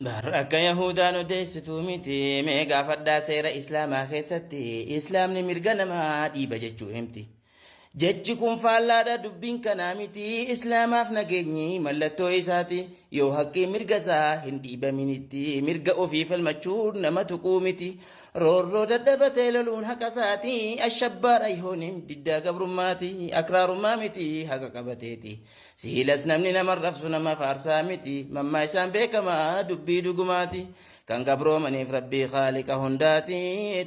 Bar akka Yahudaan odeessituu miti, mee gaafadhaa seera Islaamaa keessatti Islaamni mirga namaa dhiiba jechuu himti. Jechi kun faallaadha dubbiin kanaa miti, Islaamaaf nageenyi mallattoo isaati, yoo haqqii mirga isaa hin dhiibaminitti mirga ofii falmachuun nama tuquu miti. Roorroo dadhabatee loluun haqa isaati, ashabbaara yoonim diddaa gabrummaati, akraarummaa miti haqa qabateeti. Siilas namni nama arrabsu nama faarsaa miti, mammaa isaan beekamaa dubbii dhugumaati. Kan gabroomaniif Rabbii Khaaliqa hundaati,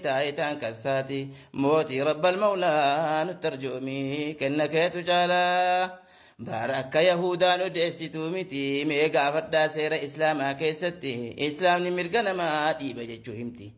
taayitaan kan saati. Mootii Rabbal Mawlaa nutti arjoomi, kenna keetu caalaa. Baar akka Yahuudaan odeessituu miti, mee gaafadhaa seera Islaamaa keessatti, Islaamni mirga namaa dhiiba jechuu himti.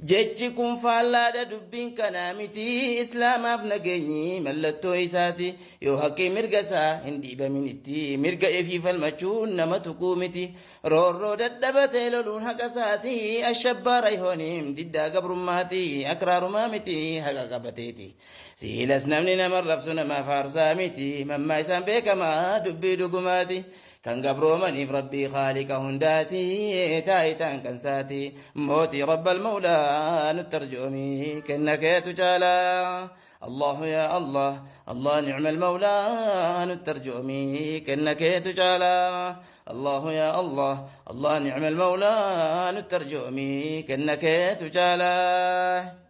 Jechi kun faallaadha dubbiin kanaa miti, Islaamaaf nageenyi mallattoo isaati, yoo haqqii mirga isaa hin dhiibaminitti mirga ifii falmachuun nama tuquu miti. Roorroo dadhabatee loluun haqa isaati, ashabbaara yooniim diddaa gabrummaati, akraarumaa miti haqa qabateeti. Siilas namni nama arrabsu nama faarsaa miti, mammaa isaan beekamaa dubbii dhugumaati. Kan gabroomaniif Rabbii Khaaliqa hundaati, taayitaan kan saati. Mootii Rabbal Mawlaa nutti arjoomi, kenna keetu caalaa. Allahu yaa Allah, Allah ni'mal mawlaa nutti arjoomi, kenna keetu caalaa. Allahu yaa Allah, Allah ni'mal mawlaa nutti arjoomi, kenna keetu caalaa.